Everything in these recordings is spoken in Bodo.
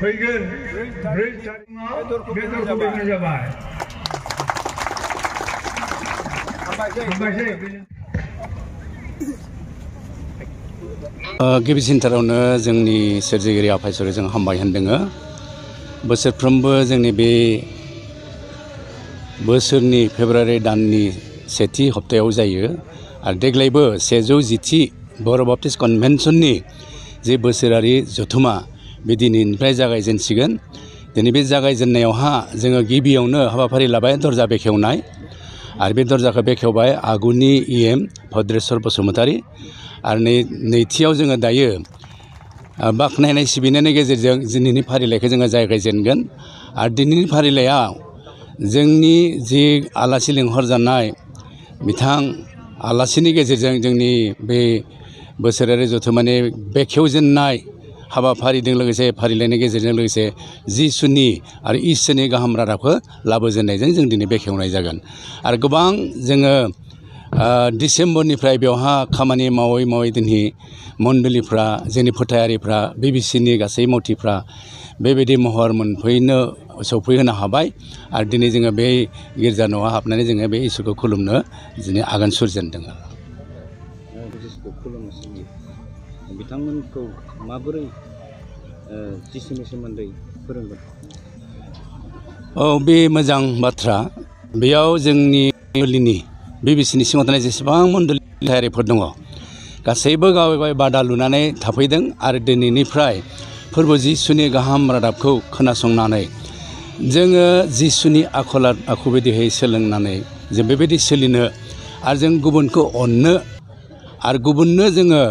फैगोन 4 तारिखआव बेदरखौ बेनो जाबाय गिबिसिनथारावनो जोंनि सोरजिगिरि आफा इसोरखौ जों हामबाय होनदों बोसोरफ्रोमबो जोंनि बे बोसोरनि फेब्रुवारि दाननि सेथि हप्तायाव जायो आरो देग्लायबो 110थि बर' बाप्टिस्ट कनभेन्सननि जे बोसोरारि जथुमा बे दिनैनिफ्राय जागायजेनसिगोन दिनै बे जागायजेननायावहा जोङो गिबियावनो हाबाफारि लाबाय दरजा बेखेवनाय आरो बे दरजाखौ बेखेवबाय आगुनि EM भद्रेश्वर बसुमतारी आरो नैथियाव जोङो दायो बाख्नायनाय सिबिनायनि गेजेरजों दिनैनि फारिलाइखौ जोङो जागायजेनगोन आरो दिनैनि फारिलाइयाव जोंनि जि आलासि लिंहरजानाय बिथां आलासिनि गेजेरजों जोंनि बे बोसोरारि जथुमानि बेखेवजेननाय हाबाफारिजों लोगोसे फारिलाइनि गेजेरजों लोगोसे जिसुनि आरो इसोरनि गाहाम रादाबखौ लाबोजेननायजों जों दिनै बेखेवनाय जागोन आरो गोबां जोङो डिसेम्बरनिफ्राय बेवहा खामानि मावै मावै दिनै मण्डलिफ्रा जोंनि फोथायारिफ्रा BBCनि गासै मावथिफ्रा बेबायदि महर मोनफैनो सफैहोनो हाबाय आरो दिनै जोङो बे गिर्जा न'आव हाबनानै जोङो बे इसोरखौ खुलुमनो दिनै आगान सुरजेनदों बिथांमोनखौ माबोरै जिसुनि सोमोन्दै फोरोंगोन बे मोजां बाथ्रा बेयाव जोंनि मण्डलिनि BBCनि सिङाव थानाय जेसेबां मण्डलियारिफोर दङ गासैबो गाव गाव बादा लुनानै थाफैदों आरो दिनैनिफ्राय फोरबो जिसुनि गाहाम रादाबखौ खोनासंनानै जोङो जिसुनि आखल आखु बायदियै सोलोंनानै जों बेबायदि सोलिनो आरो जों गुबुनखौ अननो आरो गुबुननो जोङो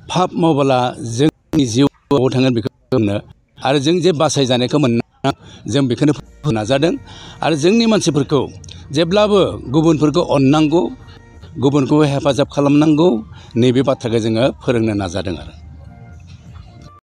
पाप मावबोला जोंनि जिउआव थांगोन बेखौ बुंनो आरो जों जे बासायजानायखौ मोननो जों बेखौनो नाजादों आरो जोंनि मानसिफोरखौ जेब्लाबो गुबुनफोरखौ अननांगौ गुबुनखौ हेफाजाब खालामनांगौ नैबे बाथ्राखौ जोङो फोरोंनो नाजादों आरो